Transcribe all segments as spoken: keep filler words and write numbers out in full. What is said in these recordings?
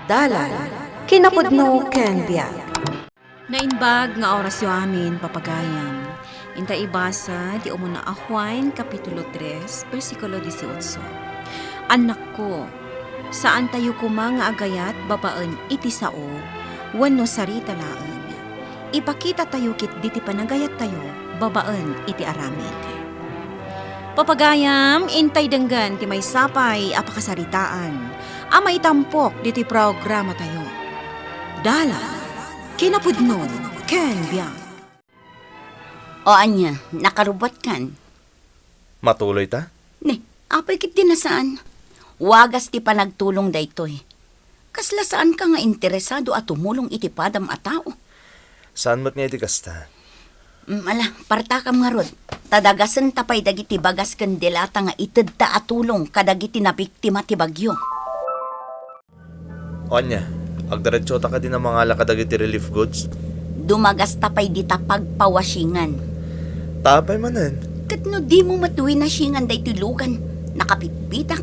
Dalan, kinapudno ken biag. Naimbag nga orasyo amin, papagayam. Inta ibasa ti umuna a Juan, Kapitulo tres, bersikulo dieciocho. Annakko, saantayo koma nga agayat babaen iti sao wenno sarita laeng. Ipakitatayo ketdi ti panagayattayo babaen iti aramid. Papagayam, intay denggen ti maysa pay a pakasaritaan a maitampok ditoy programatayo. Dalan, kinapudno, ken biag. O ania, nakarubbuatkan? Matuloy ta? Ne, apay ketdi a saan. Wagas ti panagtulong daytoy. Kasla saanka nga interesado a tumulong iti padam a tao. Saan met nga iti kasta? Mm, ala, partakam ngarud. Ta dagasenta pay dagiti bagas ken delata nga itedta a tulong kadagiti nabiktima ti bagyo. Ania, agdiretsota kadi a mangala kadagiti relief goods? Dumagasta pay dita pagpawasingan. Ta apay manen? Ket no dimo met winasingan daytoy lugan, nakapitpitak.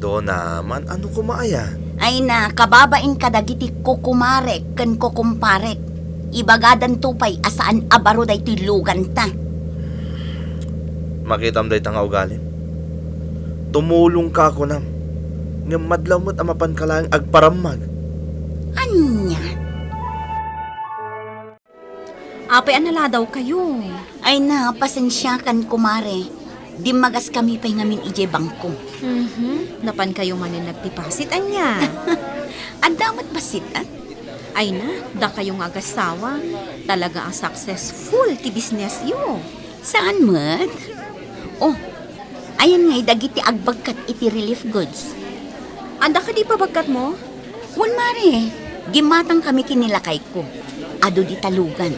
Dona, maan-ano koma aya? Ay na, kababain kadagiti kukumarek ken kukumparek. Ibagadanto pay a saan a baro daytoy luganta. Makitam dayta nga ugalim. Tumulongka, kunam. Ngem madlaw met a mapanka laeng agparammag. Ania? Apay a naladawkayo? Ay na, pasensiakan, kumare. Dimmagaskami pay ngamin idiay bangko. Mhm. Napankayo manen nagdeposit, ania? Adda met bassit, a? Ay na, dakayo nga agassawa. Talaga a successful ti businessyo. Saan met? Oh, ayan ngay dagiti agbagkat iti relief goods. Adda kadi pabagkatmo? Wen, mare, gimmatangkami ken ni lakayko. Adu dita lugan.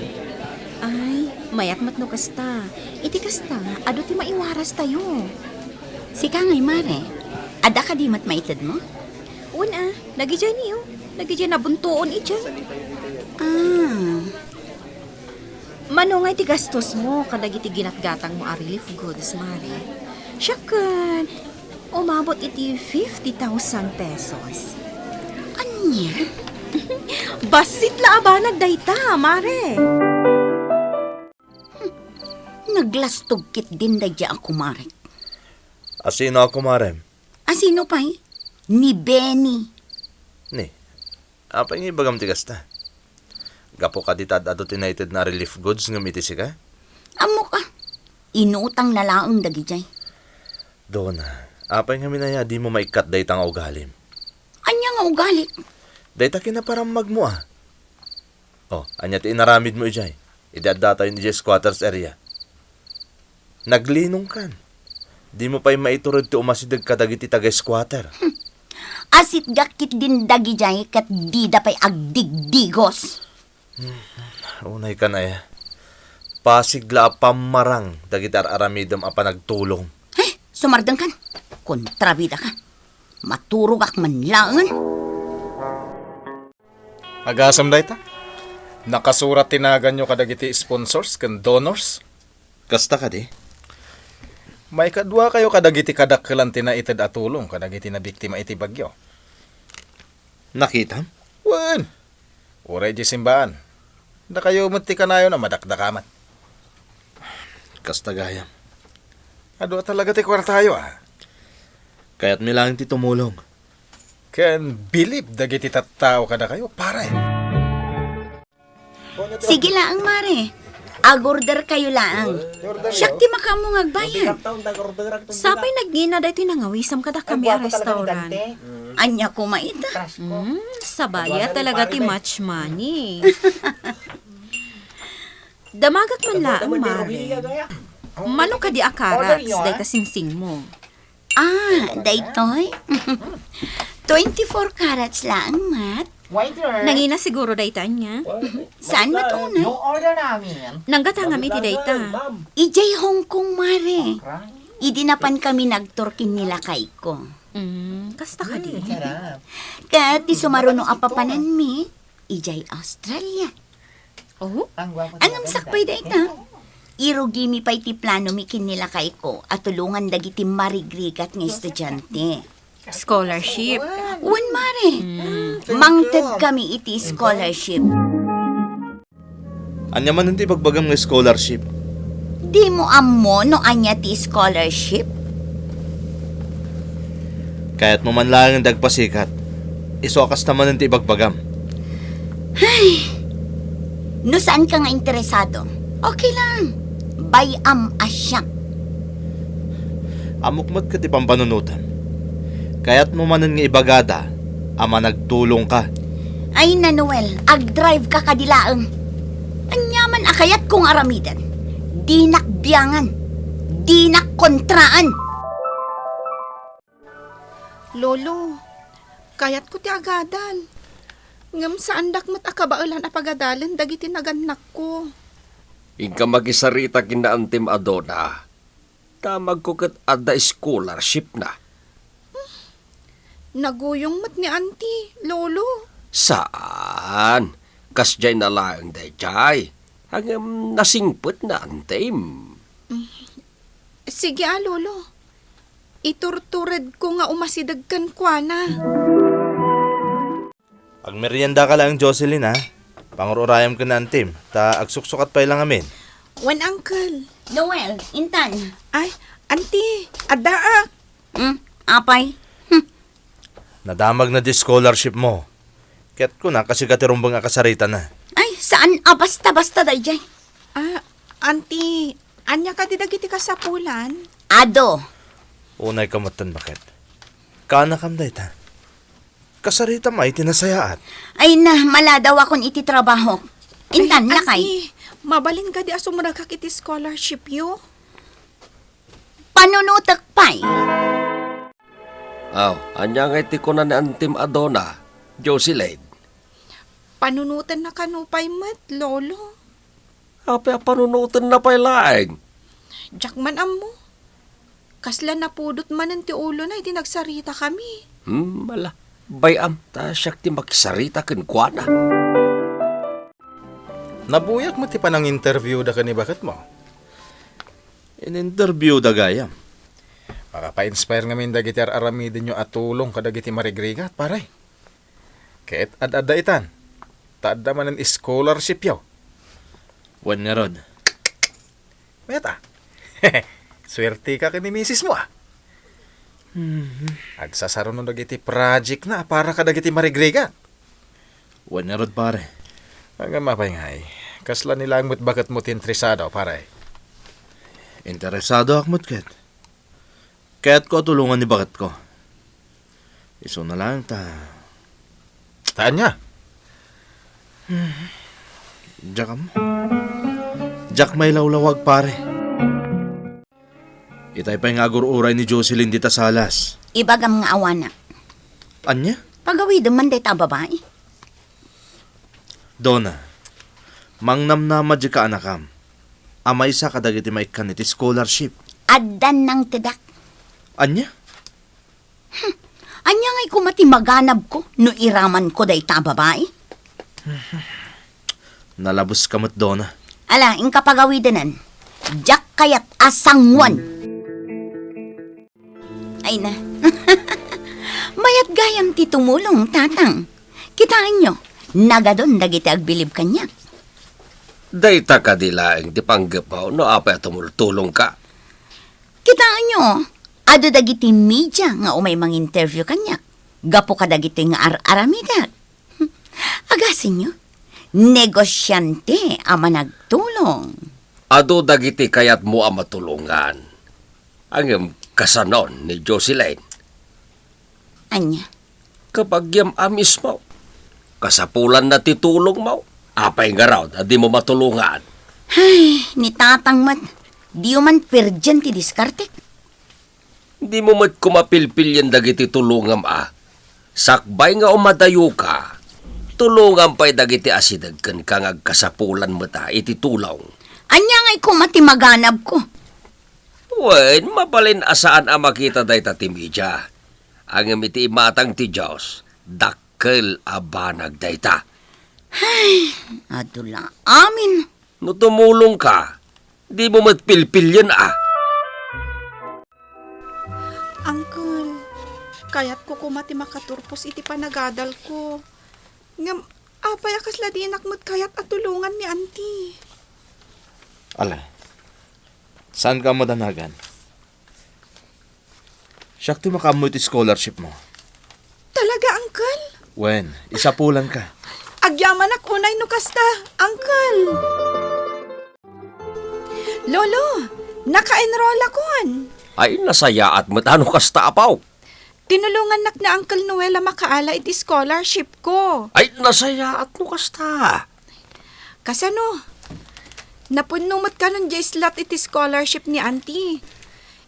Ay, mayak met no kasta. Iti kasta, adu ti maiwarastayo. Sika ngay, mare, adda kadi met maitedmo? Wen a, dagidiay ni, o. Dagidiay nabuntoon idiay. Ah. Mano ngay ti gastosmo kadagiti ginatgatangmo a relief goods, mare? Siak ket umabot iti fifty thousand pesos. Ania? Bassit la a banag dayta, mare. Naglastog ketdin daydiay a kumarek. Asino a kumarem? Asino pay? Ni Benny. Ni, apay nga ibagam ti kasta? Gapu kadi ta ad-adu ti naitedna a relief goods ngem iti sika? Ammok a. Inutangna laeng dagidiay. Dona, apay ngamin aya dimo maikkat dayta nga ugalim? Ania nga ugalik? Dayta kinaparammagmo a. Oh, ania ti inaramidmo idiay? Idi addatayon idiay squatters area. Naglinongkan. Dimo pay maiturod ti umasideg kadagiti taga-squatter. Asitgak ketdin dagidiay ket dida pay agdigdigos. Hmm, unaykan aya. Pasig la a pammarang dagiti ar-aramidem a panagtulong. Ay, sumardengkan. Kontrabidaka. Maturogak man laengen. Agasem dayta? Nakasurat ti naganyo kadagiti sponsors ken donors? Kasta kadi? Maikaduakayo kadagiti kadakkelan ti naited a tulong kadagiti nabiktima iti bagyo. Nakitam? Wen! Uray idiay simbaan. Dakayo met ti kanayon a madakdakamat. Kasta gayam. Adu a talaga ti kuartayo, a. Kayatmi laeng ti tumulong. Ken bilib dagiti tattao kadakayo, pare. Sige laeng, mare. Agorderkayo laeng. Siak ti makaammo nga agbayad. Sapay nagngina daytoy nangawisam kadakami a restaurant. Ania koma ita? Mm, sabali a talaga ti match money. Damagak man laeng, mare. Mano kadi a carats dayta singsingmo? Ah, daytoy? Twenty-four carats laeng met. Waiter. Nangina siguro dayta ania? Saan met unay? Yung order namin. Nanggatangam iti dayta. Idiay Hong Kong, mare. Idi napankami nagtour ken ni lakayko. Mm, kasta kadi. Sarap. Ket ti sumaruno a papananmi, idiay Australia. Oh? Anam sakbay dayta. Irugimi pay ti planomi ken ni lakayko a tulongan dagiti marigrigat nga estudiante. Scholarship. Wen, mare. Mm. Mangted kami iti scholarship. Ania manen ti ibagbagam nga scholarship? Dimo ammo no ania ti scholarship? Kayatmo man laeng nga agpasikat. Isu a kasta manen ti ibagbagam. Ay, no saan ka nga interesado, okay lang. Bay-am a siak. Ammok met ket ti pampanunotem. Kayatmo manen nga ibagada a managtulongka. Ay na, Noel, agdrive ka kadi laeng. Ania man a kayatko nga aramiden, dinak biangan, dinak kontraan. Lolo, kayatko ti agadal. Ngem saandak met a kabaelan a pagadalen dagiti nagannakko. Inka makisarita ken ni Antim a Dona. Damagko ket adda scholarshipna. Naguyong met ni Auntie, Lolo. Saan? Kasdiay na laeng daydiay. Ngem nasingpet ni Antim. Sige a, Lolo. Iturturedko nga umasideg kenkuana. Agmeriendaka laeng, Jocelyn, a. Pangur-urayam ken ni Antim, ta agsuksukat pay la ngamin. Wen, Uncle. Noel, intan. Ay, Auntie, addaak. Hmm, apay? Hmm. Nadamagna di scholarshipmo. Ket kuna, kasigati rumbeng a kasaritana. Ay, saan a basta-basta daydiay. Ah, Auntie, ania kadi dagiti kasapulan? Adu. Unayka metten, baket. Kaanakam dayta. Kasaritam a iti nasayaat. Ay na, maladawakon iti trabaho. Intan, lakay. Auntie, mabalin kadi a sumrekak iti scholarshipyo? Panunotek pay. Aw, ania ngay ti kuna ni Antim a Dona, Jocelyn? Panunotenna kano pay met, Lolo. Apay a panunotenna pay laeng? Diak man ammo. Kasla napudot manen ti ulona idi nagsaritakami. Hmm, ala. Bay-am, ta siak ti makisarita kenkuana. Nabuyak met ti pananginterviewda ken ni baketmo. In-interviewda gayam. Makapainspire ngamin dagiti ar-aramidenyo a tulong kadagiti marigrigat, pare. Ket ad-adda itan, ta adda manen scholarshipyo. Wen ngarud. Meta. Suerteka ken ni misismo, a. Mhm. Agsasaruno dagiti projectna a para kadagiti marigrigat. Wen ngarud, pare. Ngem apay ngay, kasla ni laeng met baketmo ti interesado, pare? Interesadoak met ket. Kayatko a tulongan ni baketko. Isuna laeng ta. Ta ania? Diak ammo. Diak mailawlawag, pare. Itay pay nga agur-uray ni Jocelyn dita salas. Ibagam nga awanak. Ania? Pagawidem man dayta a babai. Dona, mangnamnama di kaanakam a maysa kadagiti maikkan iti scholarship. Addan nangtedak. Ania? Hmm. Ania ngay koma ti maganabko no iramanko dayta a babai? Nalabuska met, Dona. Ala, inka pagawidenen. Diak kayat a sangoen. Ay na. Mayat gayam ti tumulong, Tatang. Kitaenyo, nagadun dagiti agbilib kaniak. Dayta kadi laeng ti panggepmo no apay a tumultulongka? Kitaenyo, adu dagiti media nga umay manginterview kaniak gapu kadagitoy nga ar-aramidek. Agasenyo, negosiante a managtulong. Adu dagiti kayatmo a matulongan. Ngem kasanon ni Jocelyn? Ania? Kabagiam a mismo. Kasapulanna ti tulongmo. Apay ngarud a dimo matulongan? Ay, ni Tatang met, diyo man pirien ti diskartek. Dimo met koma pilpilien dagiti tulongam a. Sakbay nga umadayoka, tulongam pay dagiti asideg kenka nga agkasapulan met a iti tulong. Ania ngay koma ti maganabko? Wen, mabalin a saan a makita dayta ti media. Ngem iti imatang ti Dios, dakkel a banag dayta. Ay, adu la amin. No tumulongka, dimo met pilpilien a. Uncle, Kayatko koma ti makaturpos iti panagadalko. Ngem apay a kasla dinak met kayat a tulongan ni Auntie? Ala, saanka a madanagan? Siak ti makaammo iti scholarship mo. Talaga, Uncle? Wen, isapulanka. Agyamanak unay no kasta, Uncle. Lolo, naka-enroll akon. Ay, nasayaat met a no kasta, apo. Tinulongannak ni Uncle Noel a makaala iti scholarship ko. Ay, nasayaat no kasta. Kasano? Napudno met kanon diay slot iti scholarship ni Auntie.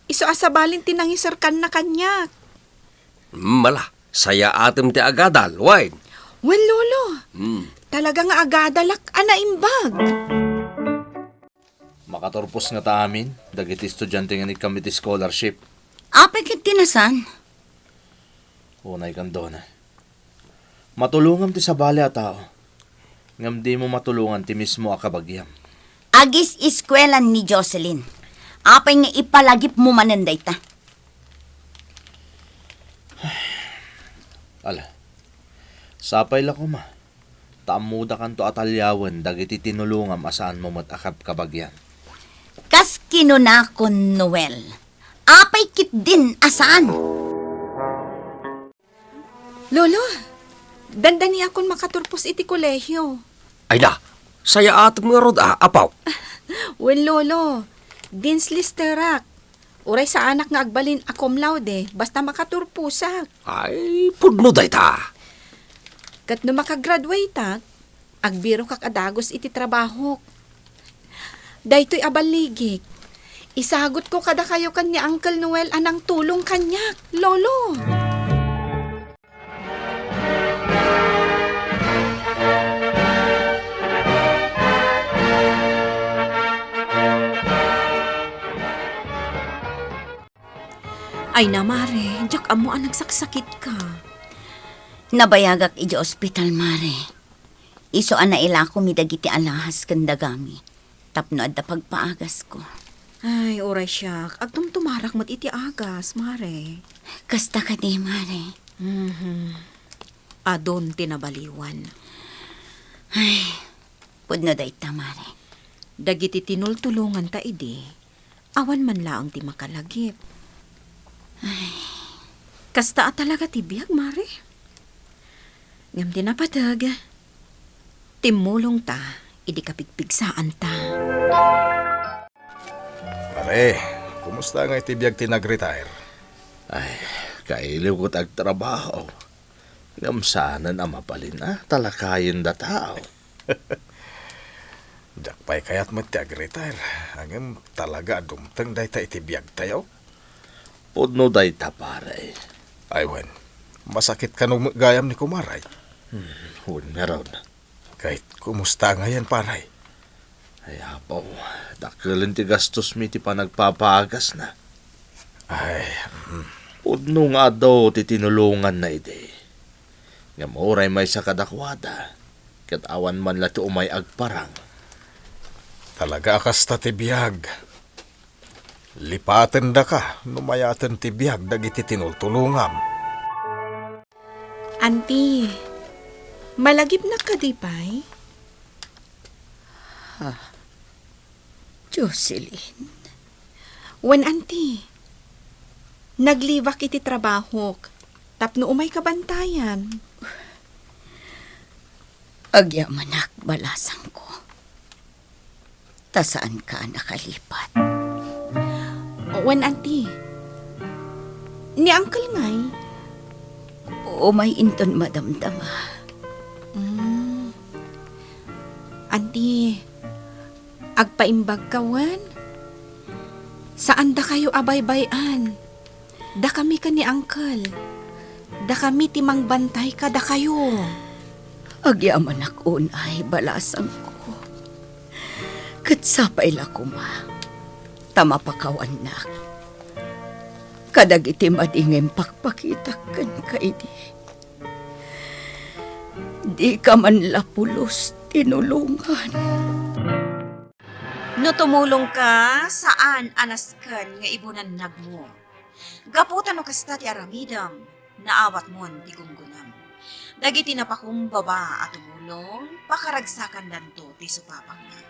Isu a sabali ti nangiserkanna kaniak. Mala, sayaatem ti agadal, wen? Wen, Lolo. Hmm. Talaga nga agadalak a naimbag. Makaturpos ngata amin dagiti estudiante nga inikam iti scholarship. Apay ket ti nasan? Unay kan Dona. Matulongam ti sabali a tao, ngem dimo matulongan ti mismo a kabagiam. Agis-eskuelan ni Jocelyn. Apay nga ipalagipmo manen dayta? Ala, sapay la koma ta ammodakanto a taliawen dagiti tinulongam a saanmo met a kabkabagian. Kas kinunakon, Noel, apay ketdin a saan? Lolo, dandaniakon makaturpos iti kolehio. Ay na, sayaatem ngarud a, apo. Wen, Lolo, dean's listerak. Uray saanak nga agbalin a cum laude, basta makaturposak. Ay, pudno dayta. Ket no makagraduateak, agbirokak a dagus iti trabahok. Daytoy a balligik, isagutko kadakayo ken ni Uncle Noel a nangtulong kaniak, Lolo. Ay na, Mare, diak ammo a nagsaksakitka. Nabayagak idiay ospital, Mare. Isu a nailakomi dagiti alahas ken dagami tapno adda pagpaagasko. Ay, uray siak, agtumtumarak met iti agas, Mare. Kasta kadi, Mare? Mhm. Adun ti nabaliwan. Ay, pudno dayta, Mare. Dagiti tinultulonganta idi, awan man laeng ti makalagip. Ay. Kasta a talaga ti biag, Mare. Ngem ti napateg, timmulongta idi kapigpigsaanta. Mare, kumusta ngay ti biag ti nag-retire? Ay, kailiw ket agtrabaho. Ngem saanen a mabalin a talakayen da tao. Diak pay kayat met ti ag-retire, ngem talaga a dumteng dayta iti biagtayo. Pudno dayta, pare. Ay wen, masakit kano met gayam ni kumaray? Hmm, wen ngarud. Ket kumusta ngayen, pare? Ay, apo, dakkel ti gastosmi ti panagpapaagasna. Ay, mm. Pudno nga adu ti tinulonganna idi. Ngem uray maysa kadakuada, ket awan man la ti umay agparang. Talaga a kasta ti biag. Lipatendaka no mayaten ti biag dagiti tinultulongam. Anti, malagipnak kadi pay? Ha? Jocelyn? Wen, anti, naglibak iti trabahok tapno umayka bantayan. Agyamanak, balasangko. Ta saanka a nakalipat. Wen, anti. Ni uncle ngay? Umay inton madamdama. Mm. Anti, agpaimbagka wen? Saan dakayo a baybay-an. Dakami ken ni uncle. Dakami ti mangbantay kadakayo. Agyamanak unay, balasangko. Ket sapay la koma ta mapakawannak kadagiti madi nga impakpakitak kenka idi. Dika man la pulos tinulongan. No tumulongka, saan a nasken nga ibunannagmo. Gapu ta no kasta ti aramidem, naawatmon ti gunggonam. Dagiti napakumbaba a tumulong, pakaragsakandanto ti supapakna.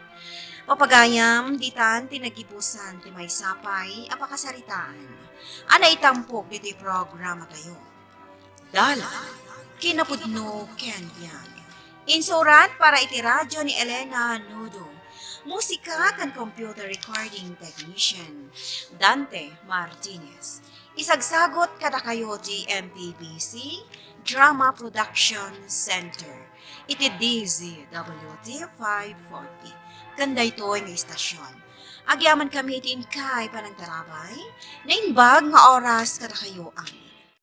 Papagayam, ditan ti nagibusan ti maysa pay a pakasaritaan a naitampok ditoy programatayo. Dalan, kinapudno ken biag. Insurat para iti radyo ni Elena Nudo. Musika ken computer recording technician, Dante Martinez. Isagsagot kadakayo ti M P B C Drama Production Center iti D Z W T five forty. Ken daytoy nga istasyon, agyaman kami iti inkay panangtarabay, naimbag nga oras kadakayo amin.